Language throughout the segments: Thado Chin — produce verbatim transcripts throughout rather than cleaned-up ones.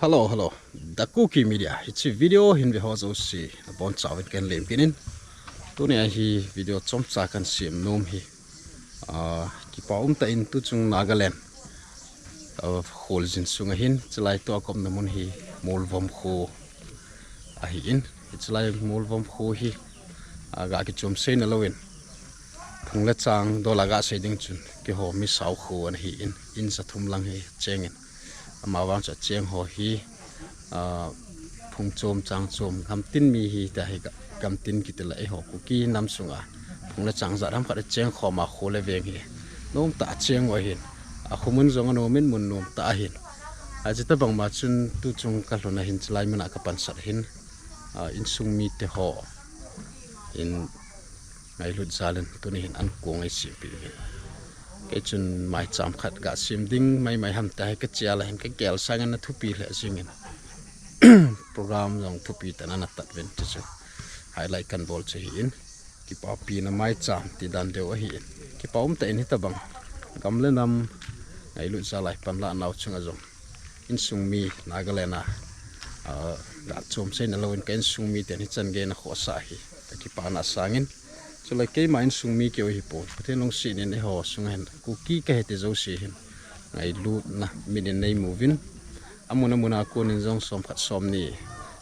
Hello, hello. The Kuki Media. Hiche video hin ve ho jouse nabonchauvin kahin lemkit in. Tunia hi video chomcha kahin sem nom hi, ah, kipa umtah in tuchung Nagaland, ah, kholjin sunga hin, chulai tua kaumna mun hi Molvom kho ahin. Hichelai Molvom kho hi, ah, ga kichom seina louvin, phung le chang dol a gasei ding chun, keiho mi sao kho ana hin, in sa thum lang hi chengin. Amavang chu acheng ho hi, ah, phung chom chang chom, gamtin mi hi tia hi ga-, gamtin kiti la eiho Kuki nam sunga phung le chang jat ham khat acheng khom a kho le veng hi nomtah acheng u ahin. Akhomun jong anom in mun nomtah ahin. Hiche tobang ma chun tuchung kalhun a hin chulai muna kapansat hin, ah, insung mite ho in ngailut jal in tuni hin ankong eisempeh uvin. Kei chun maicham khat gasem ding maimai ham tia hi kache a la hin kagel sangin athupi lheh jingin. Program jong thupi tah in ana tat uvin, chuchu highlight kahin bol chu ahin. Kipapina maicham ti dan deu ahin. Kipa umtah in hitobang gam le nam ngailut jal a hi panlah nau chunga jong insung mi Nagaland a, ah, ga chom seina louvin ka insung miten hichan gei ana khohsah hi kakipana sangin, chule keima insung mi keu hipon, Pathen lungset in eiho sunga hin Kuki kahi ti jouse hin ngailutna mit in neimu uvin, amun amun a konin jong som khat som ni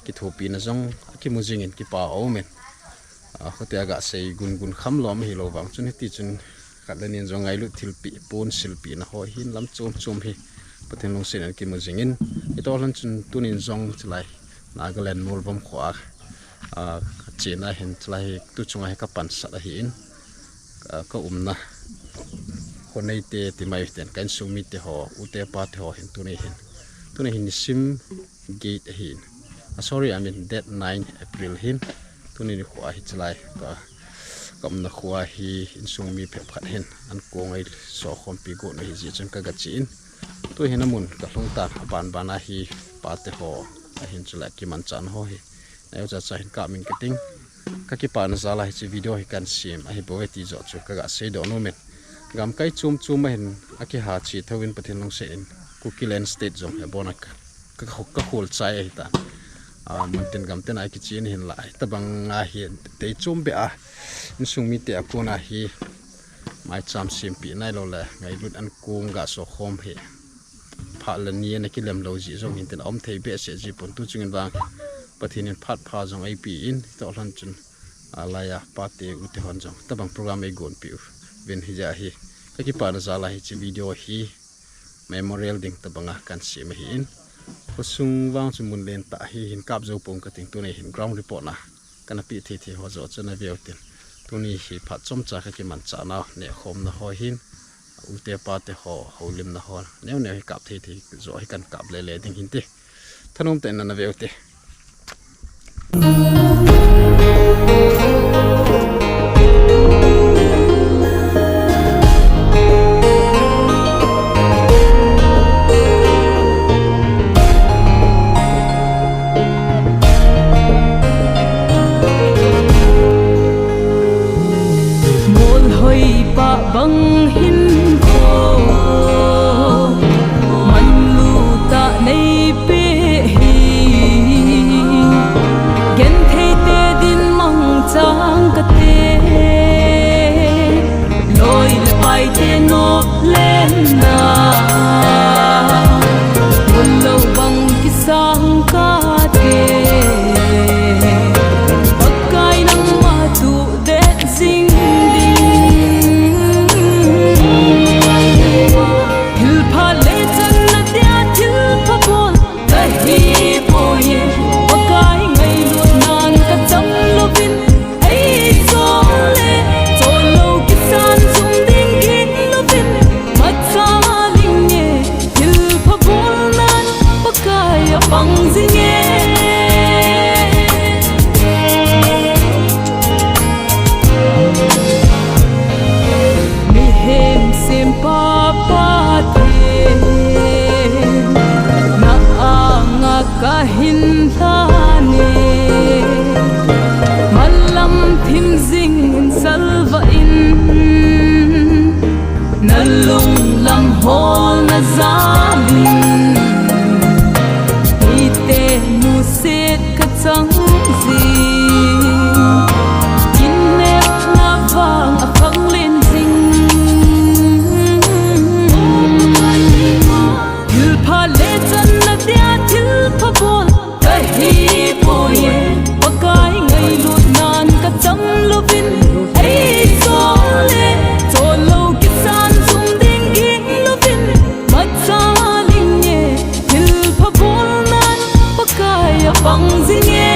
kithopina jong akimu jingin kipa aumin. Ah, khutia gasei gungun kham lom ahilou vang chun hiti chun khat le ni in jong ngailut thilpeh, pon silpehna ho hin lam chom chom hi Pathen lungset in kimu jingin, hitoh lhon chun tunin jong chulai Nagaland Molvom kho a, ah, kachena hin chulai hi tuchunga hi kapansat ahin, ah, kaumna kho neite ti mai ten ka insung mite ho, ute pate ho hin tuni hin, tuni hin nisim get ahin. Ah, sorry, I mean date nine April hin. Tuni nikho a hi chulai ka, kaumna kho a hi insung mi phabep khat hin ankong eisokhompi got u ahi jeh chun kagache in. Tuhin amun kalhung tan, aban ban a hi pate ho ahin chulai kimanchahna ho hi neo chacha hin kap ing kating. Kakipana jal a hiche video hi kahin sem ahibouve ti joh chu kagasei doh nomin. Gamkai chom chom a hin akiha che thouvin Pathen lungset in Kukiland State jong hi abona ka, ka, kakhol chai ahitan. Ah, muntin gamtin a kichen hinlah hitobang a hi tei chom beh a insung mite a kona hi maicham sempeh nailou le ngailut ankong gasokhom hi phat le ni ana kilem lou jeh jong hintin aum thei behseh jipon, tuchungin vang Pathen in phat pha jong eipeh in, hitoh lhon chun, ah, laiya pate ute hon jong tobang program eigonpeh uvin hijeh a hi kakipana jal a hiche video hi memorial ding tobanga kahin sem ahin. Khosung vang chu mun lentah hi hin kap jou pong kating, tuni hin ground report na kana peh thei thei ho joh chu naveu tin. Tuni hi phat chomcha kakimanchah nau nehkhomna ho hin, ute pate ho houlimna ho neo neo hi kap thei thei joh hi kahin kap lele ding hinte. Thanom tah in nana veu te. Molhoi pa bang hinkho manlu tah neipe hi, gen Innepna vang a khanglen jing. Thilpha le channa dia thilpha bol kahi poi e. Pakai ngailutnan ka cham louvin ei sol e. Chol lou kisan sum ding ging louvin macha ling e. Thilpha bolnan Pakai a pang jing e.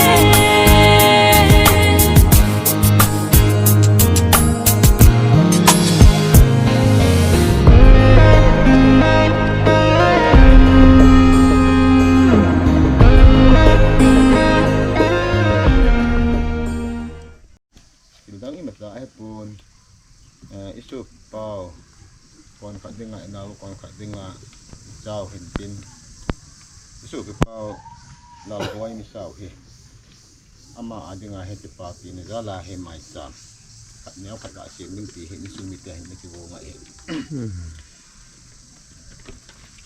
Thil dang imacha ahepon, eh, isopi pau, kon khat dinga inao, kon khat dinga chao hintin. Isopi pau Lalboi Misao hi. Ama a dinga hi kipapina jal a hi maicham khat neo khat gasem ding ti hi insung mite hin kivon ahi.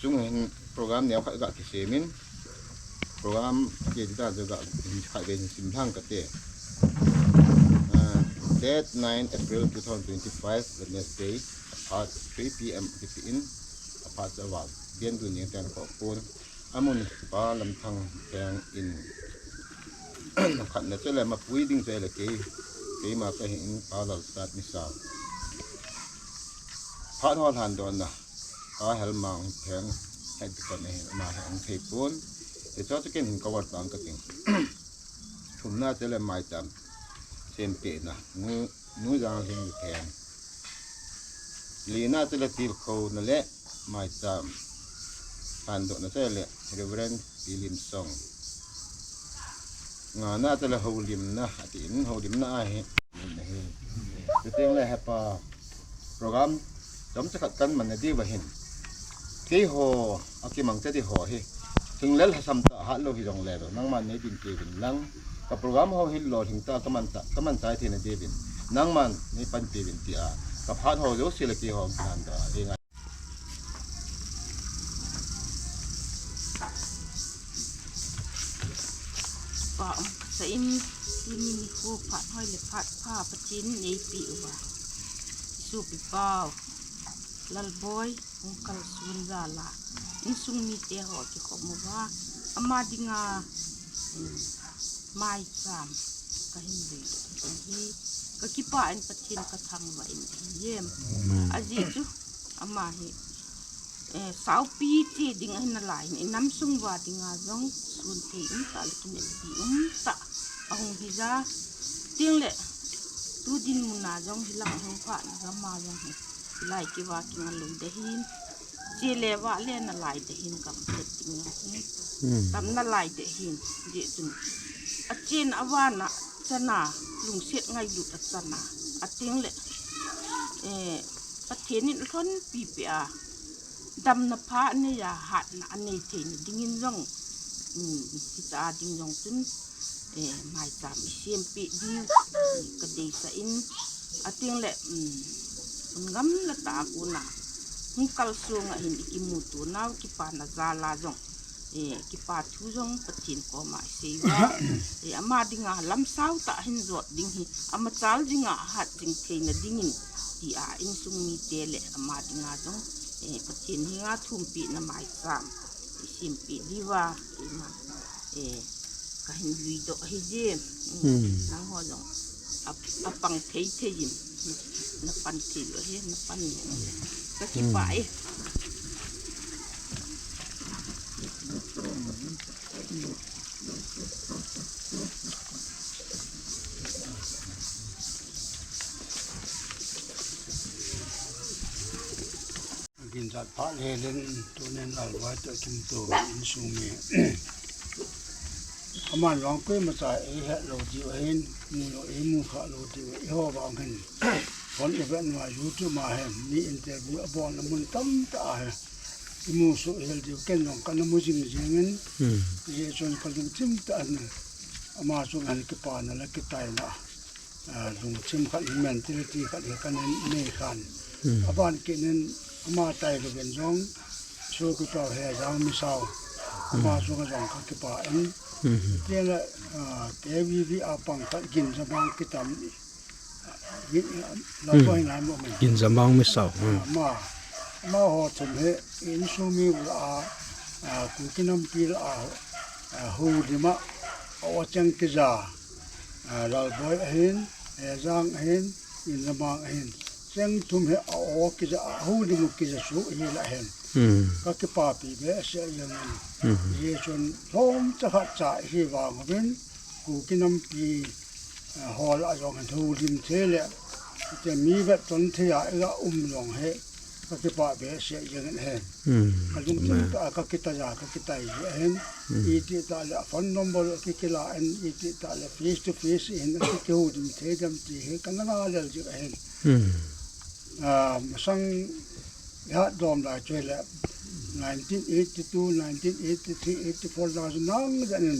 Chung hin program neo khat ga kisem in, program kiti dan chu ga hin khat ve hin sim lhang kate. Ah, date nine April two thousand twenty-five, Wednesday, aphat three P M kitin, aphat chu aval. Bian dun jeng ten ko pon. Amun Pa Lamthang Pheng in khatna chule mapui ding chule kei, keima kahin Pa Lalsat Misao. Phat ho lhandohna Pa Helmang Pheng, head deacon ahin, ama hi ahung thei pon. Hiche chu ken hin cover tang kating. Thumna chule maicham sempehna Nu, Nu Janghing Pheng. Lina chule tilkhouna le maicham lhandohna chule Reverend Pi Lim Song. Ngana chule houlimna, atin houlimna ahi. Chuteng le hepa program chomcha khat kan manna diuva hin, keiho a kimangcha di ho hi, thinglel lhasam tah hat lou hijongle, nangman nei dinpi uvin lang, ka program ho hi lolhing tah a kaman tah, kaman chai theina diuvin nangman nei panpi uvin tia ka phat ho jouse le keiho kihan da. Pa, sa in, tuni nikho phat hoi le phat pha Pathen in eipeh uva, isopi pau Lalboi hung kalson jal a, insung mite ho kikhom uva, ama dinga, um, maicham kahin lui hi, kakipah in Pathen kathangvah in ahi. Amen. Ajeh chu ama hi, eh, saopi che ding ahin alai in, inam sung uva dinga jong sun thei umtah le kineppi umtah ahung hija. Chuteng le tu dinmun a jong hilang ahung phat na gam a jong hi, hilai kiva kinga lou ding ahin, che le vah le nalai ding ahin, gam chet ding ahin. Hmm. Tam nalai ding ahin, jeh chun achena avahna chana, lungset ngailut achana, ateng le, eh, Pathen in alhonpi peh a, damna pha anei a, hatna anei theina dingin jong, um, hiche a ding jong chun, eh, maicham isempeh diu kadeisah in, ateng le, um, hun gamla tah a kona hung kalsong a hin ikimuto nau kipana jal a jong, eh, kipa thu jong Pathen koma isei uva, eh, ama dinga lamsao tah hin jot ding hi, amachal jinga ahat jing theina dingin, tia insung mite le ama dinga jong, eh, Pathen henga thumpehna maicham isempeh diuva, keima, eh, kahin luidoh ahije. Hmm. Nangho jong a, apang thei thei in, napan thei lou ahi, napan lou ahi. Kakipah e. Ginchat phat lelen tunin Lalboi toh kimuto insung mi. Aman vang koimacha eihet lou diu ahin, mu lou, eimu kha lou diu, eiho vang hin. Phone ivet uva YouTube a hin, mi interview abolna mun tamtah a hin imu soh hel diu, ken jong kana mu jing jing in, hmm, hijeh chun kalungthim tah in, ama chunga hin kipana le kitaina, ah, lungthim khat, mentality khat hi kana nei khan. Hmm. Aban kit in ama tailou vin jong, sopi pau Hejang Misao, Ama chunga jong kakipah in. Tile, ah, K V V a pang khat Ginjamang kitam. Ginjamang Misao. Ama, amaho thum hi insung mi ula a, ah, Kuki nampi la a, ah, houlim a, a-o cheng kija, ah, Lalboi ahin, Hejang ahin, Ginjamang ahin. Cheng thum hi a-o kija, a houlim u kija chu hi la ahin. Kakipapi behseh jeng in. Hijeh chun lhomcha khat cha hi vang uvin, Kuki nampi, eh, ho lah jong hin houlim thei le, hiti mi vetton thei a iga um jong hi, kakipah behseh jeng in ahi. Kalungthim tah a kakitah a, kakitah ji ahin. Iti tah le phone number kikila in, iti tah le face to face hin, kihoulim thei dem ti hi, kana ngai lel ji ahin. Ah, masang ihat dom lai chu hile, nineteen eighty-two, nineteen eighty-three, eighty-four lang chu nang jat in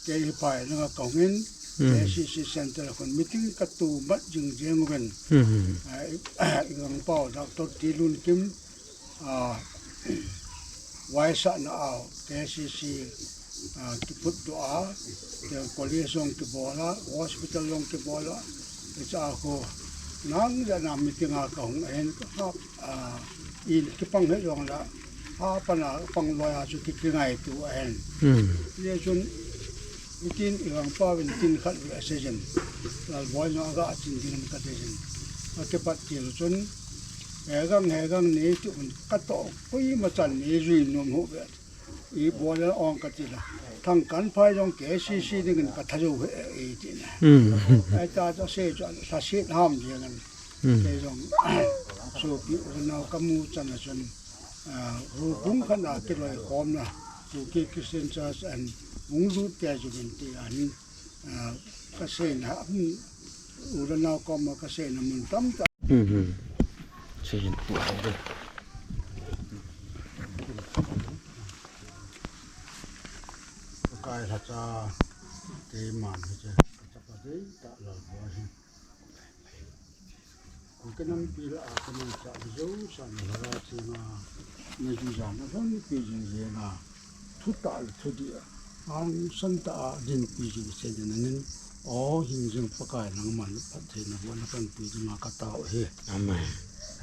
kei hi phai langa kahung in, K C C Central khun meeting katoh mat jing jeng uvin. Ah, i, i gangpau Doctor T. Lunkim, ah, vaisahna a K C C, ah, kiphutdoh a, college jong kibol a, hospital jong kibol a, hiche a khu nang jat a meeting a kahung ahin, ka, ah, in kipang hi jong la, a pan a pang loi a chu ki, kingaito ahin. Hijeh chun, hitin i gangpau vin tin khat vei asei jin, Lalboi jong aga chin ding in kati jin. Akipat til chun, Hegang, Hegang, nei ti un katoh, koima chan nei jui nom hih uve. Ibol a ong kati la. Thangkanphai jong K C C ding in katha jou hih e, iti na. Ahita chu asei chu lhaset ham jeng in. Kei jong, sopi u le nao kamu chan a chun, ah, houbung khat a kiloikhomna, Kuki Christian Church ahin hung lut tei uvin ti ahin, ah, kaseina, um, u le nao koma kaseina mun tamtah. Pakai lhacha, keiman hiche, ka chapa deitah Lalboi hi. Kuki nampi la a kamangcha jousa na Lhagao Thenga, na jui jana lhonpi jing jeng a, thutah le thudih a, hangsan tah a dinpi jing sei ding in, o hing jing Pakai nangman phatthei naboh na panpi dinga katao ahi. Amen.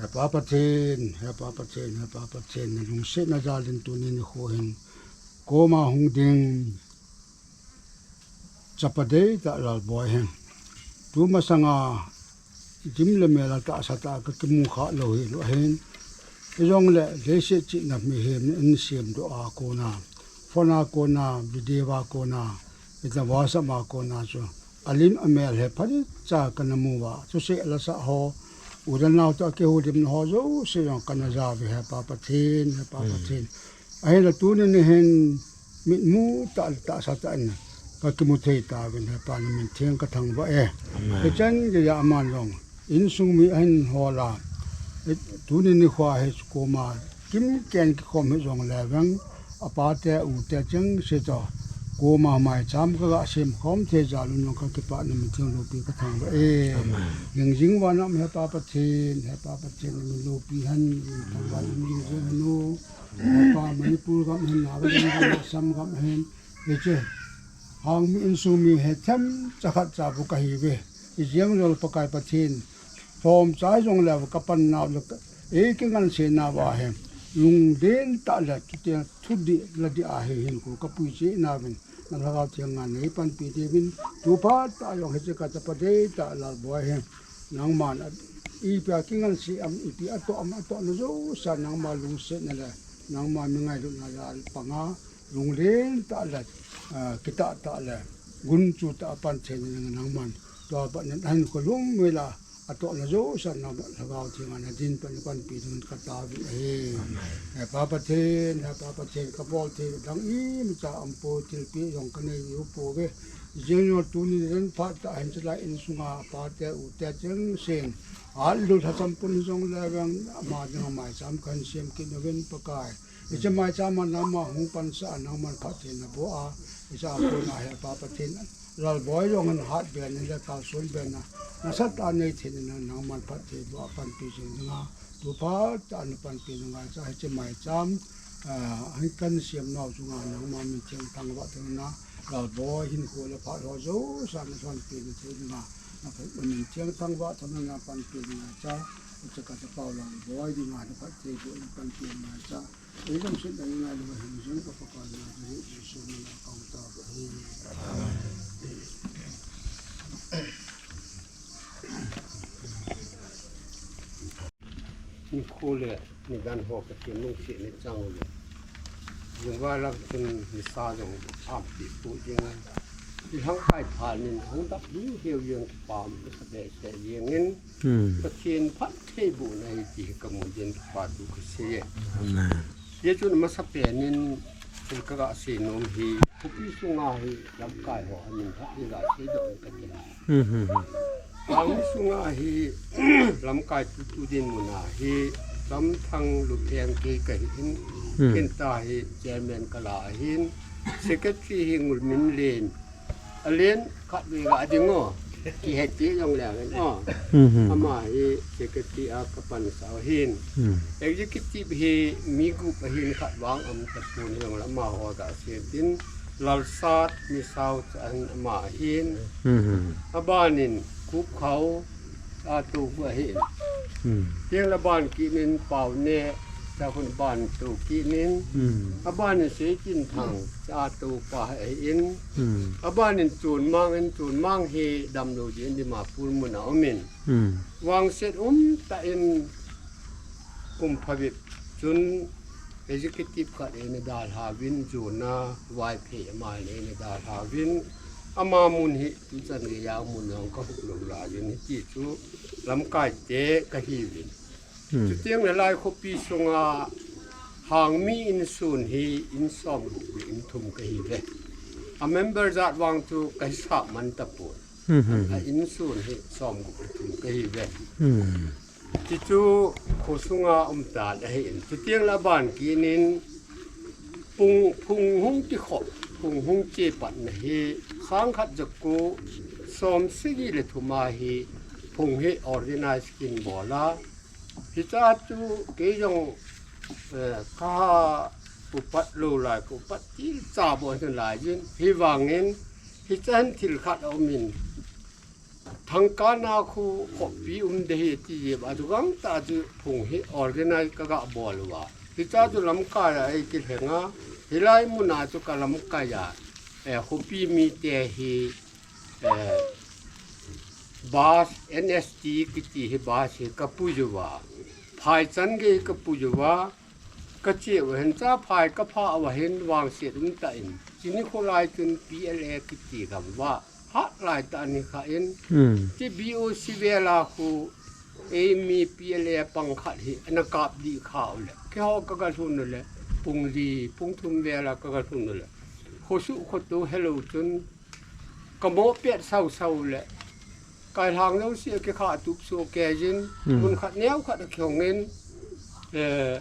He Pa Pathen, He Pa Pathen, He Pa Pathen, nalungsetna jal in tuni nikho hin koma hung ding chapa deitah Lalboi hi. Tumasanga dim le mel a tahsa tah a kakimu kha lou hilou ahin. Hijongle leiset chihna mihem in semdoh a kona, phone a kona, video a kona, hitia WhatsApp a kona chu alim amel hi phatecha kana mu uva. Chuseh lasa ho, u le nao toh kihoulimna ho jouse jong kana ja uve, He Pa Pathen, He Pa Pathen. Ahinla tuni nihin mitmu tah le tahsa tah in kakimu thei tauvin, He Pa namin theng kathangvah e. Hichan geiya aman jong insung mi ahin hol a, tuni nikho hi koma kimken kikhom hijong le vang, apate ute chengse toh koma maicham kaga semkhom thei jal un jong kakipah namin theng loupi kathangvah e. Hingjing vana um He Pa Pathen, He Pa Pathen namin loupi hen, thangvah in hingjing hen o. He Pa, Manipur gam hin, Nagaland gam, Assam gam hin, hiche hangmi insung mi hi themcha khatcha bou kahiuve. Ijeng jong le Pakai Pathen, lhomcha hijong le kapan nau le, eikingansena uva hi lunglen tah le, chuti thudih ladih a hi hinkho kapui cheh nauvin, na Lhagao Theng a neipanpi diuvin, tuphat tah jong hiche kachapa deitah Lalboi hi nangman a, ipi a kinganse am, ipi atoh am, atohna jouse a nangma lungsetna le nangma mi ngailutna jal panga, lunglen tah le, ah, kitah tah le gunchu tah a pan theina ding nangman, tua pat in ahin kholum uve la, atohna jouse a nangma Lhagao Theng a nadin pan, panpi dingin kataovin ahi. He Pa Pathen, He Pa Pathen, kabol thei dang imacha aumpoi, thilpeh jong kanei u pouve. Ijeng jong tuni len phat tah hin chulai insunga apate ute chengsen, atlu lhacham pun hijong le vang, ama dinga maicham kahin sem kit uvin Pakai. Hiche maicham a nangma hung pansah a, nangman phatthei naboh a, hiche a kona hi He Pa Pathen, Lalboi jong hin hatbe na le kalson be na nasatah a nei theina nangman phatthei boh a panpi jing dinga, tuphat tah a napanpi dinga, hiche maicham Ah, hung kan siam nau chunga nangma min thiang thangvah thangna, Lalboi hinkho le phat ho jouse na thon pe na thei dinga, na phat min thiang thangvah thangna pan pe na cha, cha ka cha pau Lalboi dinga na phat thei ko na pan pe na cha. Ei lam sun dang na lu hin jong ka pa ka na Jesu na la ka ta ba hi. Nikho le nidan ho Pathen lungsetna chang uvin. Jingval lang chun nisa jong aumpi pu jing. Nilhang kai phat in hung dap hiu hiu jeng kipah um kasa behseh jengin. Hmm. Pathen phattheibohna ahi ti hi kamu jin kipathu kasei e. Amen. Hijeh chun amasapen in thil kaga sei nom hi, khopi sunga hi lamkai ho amin khat hi ga seidoh in kati. Hmm, hmm, hmm. Pang sunga hi lamkai tutu dinmun a hi Chamthang Lupheng kei kahi in, hmm, kei tah hi chairman kala ahin, secretary hi Ngulminlen, alen khatvei ga ding o. Kihet ti jong le ngen o. Mhm. Ama hi secretary a kapansah u ahin. Mhm. Executive hi mi gup ahin, khat vang aum tapon, hijongle amaho ga sei tin, Lalsat Misao chu ahin, ama ahin. Mhm. Abanin Khupkhao, Cha Topa ahin. Hmm. Hijongle aban kit in Paone, Cha Khun aban tou kit in. Hmm. Abanin Seitinthang, Cha Topa ahin. Hmm. Abanin Chonmang in, Chonmang hi damlou jeh in Dimapur mun a aumin. Hmm. Vangset umtah in kum phabep chun executive khat eina dalhauvin, Jona Vaiphei aman eina dalhauvin, ama mun hi tuchan geiya mun jong kahuh lou laijin, hiti chu lamkai te kahiuvin. Hmm. Chuteng le lai khopi sunga Hangmi insun hi in somgup le in thum kahiuve. A member jat vang chu kahisap man tapon. Hmm, hmm, hmm. A insun hi somgup le thum kahiuve. Hmm. Chuchu khosunga umtan ahin. Chuteng le aban kit in Phung, Phung hung kikhop, Phung hung chepatna hi sangkhat jako somsagi le thum a hi Phung hi organize kin bol a. Hiche chu kei jong, eh, kaha upat lou lai, ka upat til cha bou hin laijin. Hivangin, hiche hin thil khat aumin. Thangkanna khu khopi um ding ahi ti jeh a chu gangtah chu Phung hi organize kaga bol uva. Hiche chu lamkai a eikilheng a, hilai mun a chu ka lamkai a, eh, khopi mite hi, eh, bus, N S T kiti hi bus hi kapui uva. Phaichan gei kapui uva. Kache u hin, cha phai kapha uva hin vangset umtah in. Chuni kholai chun P L A kiti gam uva. Hat laitah in hi kha in. Hmm. Ti B O C vel a khu eimi P L A pang khat hi ana kap dih kha u le. Keiho kaga lhun u le. Phung li, Phung thum vel a kaga lhun u le. Khosuh khoto helou chun kamo pet sau sau le. Kailhang jouse a kikha tup soh kei jin, hmm, mun khat neo khat a kihong in, eh,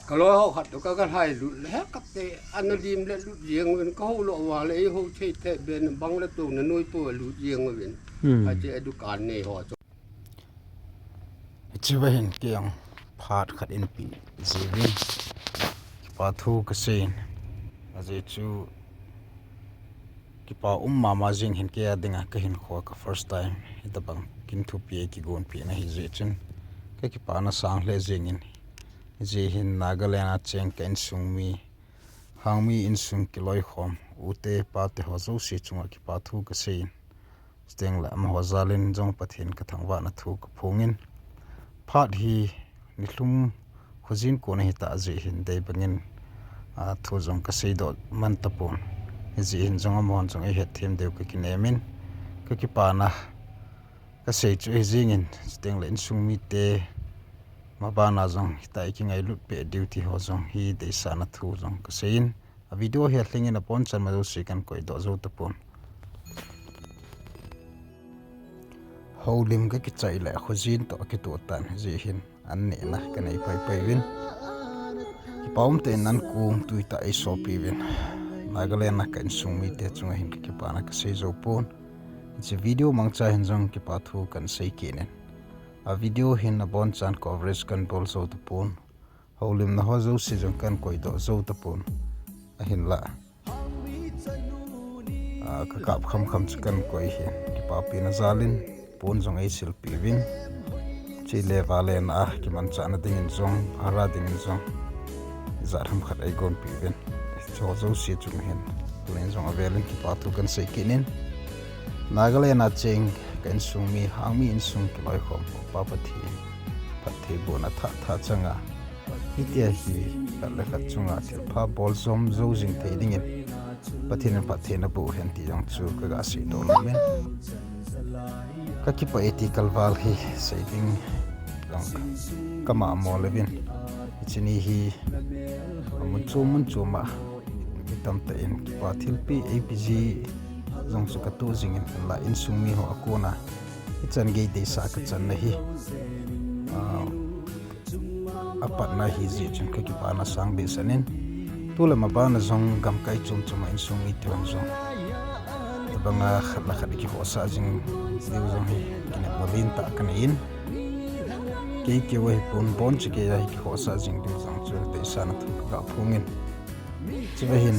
kaloi ho khat toh kaga lhai lut le, he kate, ana lim le lut jeng uvin, kahou lou uva le, eiho thei thei ben, bang le tong na noi po lut jeng uvin. Hmm. Ache a dukan nei ho chu. Hiche va hin kei jong phat khat in pi jiuvin. Kipa thu kasei in. Ajeh chu kipa um mama jing hin kei a dinga kahinkho a ka first time. Hitabang kin thupi a kigonpi na hijeh chun. Kakipana sang lheh jing in. Hijeh hin Nagaland a cheng ka insung mi. Hangmi insung kiloikhom. U te pa te ho jouse chunga kipa thu kasei in. Chuteng le amaho jal in jong Pathen kathangvahna thu kaphong in. Phat hi nilhum khojin kon ahi tah jeh hin dei bang in, a, thu jong kasei doh man tapon. Hijeh hin jong amahon jong eihet them diu kakinem in. Kakipana kasei chu ahi jing in, chuteng le insung mite maban a jong hitia ikingailut peh diu ti ho jong hi deisahna thu jong kasei in. A video hi alhing in abonchan ma jouse kan koidoh jou tapon. Houlim kakichai le khojin toh akitoh tan hijeh hin an nehna kanei paipai uvin. Kipa umtah in an kong tuitah eisopi uvin. Nagaland a ka insung mite chunga hin kakipana kasei jou pon. Hiche video mangcha hin jong kipa thu kan sei kit in. A video hin abonchan coverage kan bol jou tapon. Houlimna ho jouse jong kan koidoh jou tapon. Ahinlah, ah, ka kap khamkham chu kan koi hi. Kipapina jalin pon jong eisilpeh uvin. Chule vale na a kimanchahna dingin jong, bhara dingin jong, ijat ham khat eigonpeh uvin. Hiche jouse chung hin tunin jong avelin kipa thu kan sei kit in. Nagaland a cheng ka insung mi, Hangmi insung kiloikhom ho Pa Pathen phattheibohna thah thah changa hitia hi khat le khat chunga thilpha bol jom jou jing thei dingin Pathen in phatthei naboh hen ti jong chu kaga seidoh nomin. Ka kipah e ti kalval hi sei ding jong ka, ka mamo levin. Hiche ni hi mun chom mun chom a mi tamtah in kipa thilpeh eipeh ji jong chu katoh jingin, hinlah insung mi ho a kona hichan gei deisah kachanna hi, ah, apatna ahi jeh chun ka kipana sang behseh in. Tule mabana jong gamkai chom chom a insung mite hon jong tobanga khat le khat ikikhohsah jing diu jong hi kinepna lentah kanei in. Kei keu ahipon, boncha kei a hi kikhohsah jing diu jong chu deisahna thu kaga phongin. Chuva hin,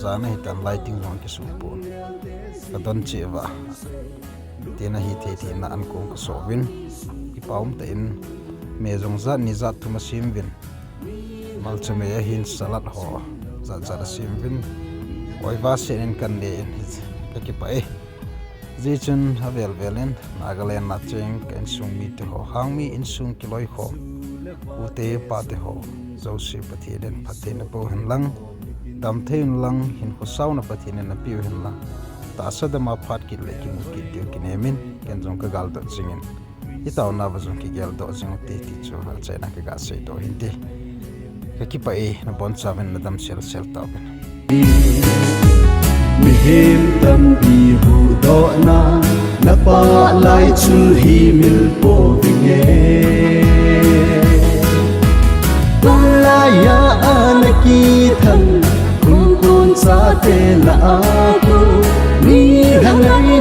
jan ahitan lighting jong kisuh pon. Kadon cheh uva, tena hithei theina ankong kaso uvin, kipa umtah in me jong jat ni jat thum asem uvin. Malcha me ahin salad ho jat jat asem uvin. Oiva sen in kan ne in, ka kipah e. Hijeh chun avel vel in Nagaland a cheng ka insung mite ho, Hangmi insung kiloikhom pute pate ho jouse Pathen in phatthei naboh hen lang, damthei un lang, hinkho sauna Pathen in napeh u hen lang, tahsa dama phat kit le kimu kit diu kinemin, ken jong kagaldot jingin, itaona uva jong kigeldoh jing ute ti chu achaina kaga seidoh hinte. Ka kipah e, nabonchauvin nadam selsel tauvin. Mihem tampi huhdohna, napah lai chul hi mil pouvinge. Tulaiya ana kithang, khulkon chate lah a kon, mi lhangai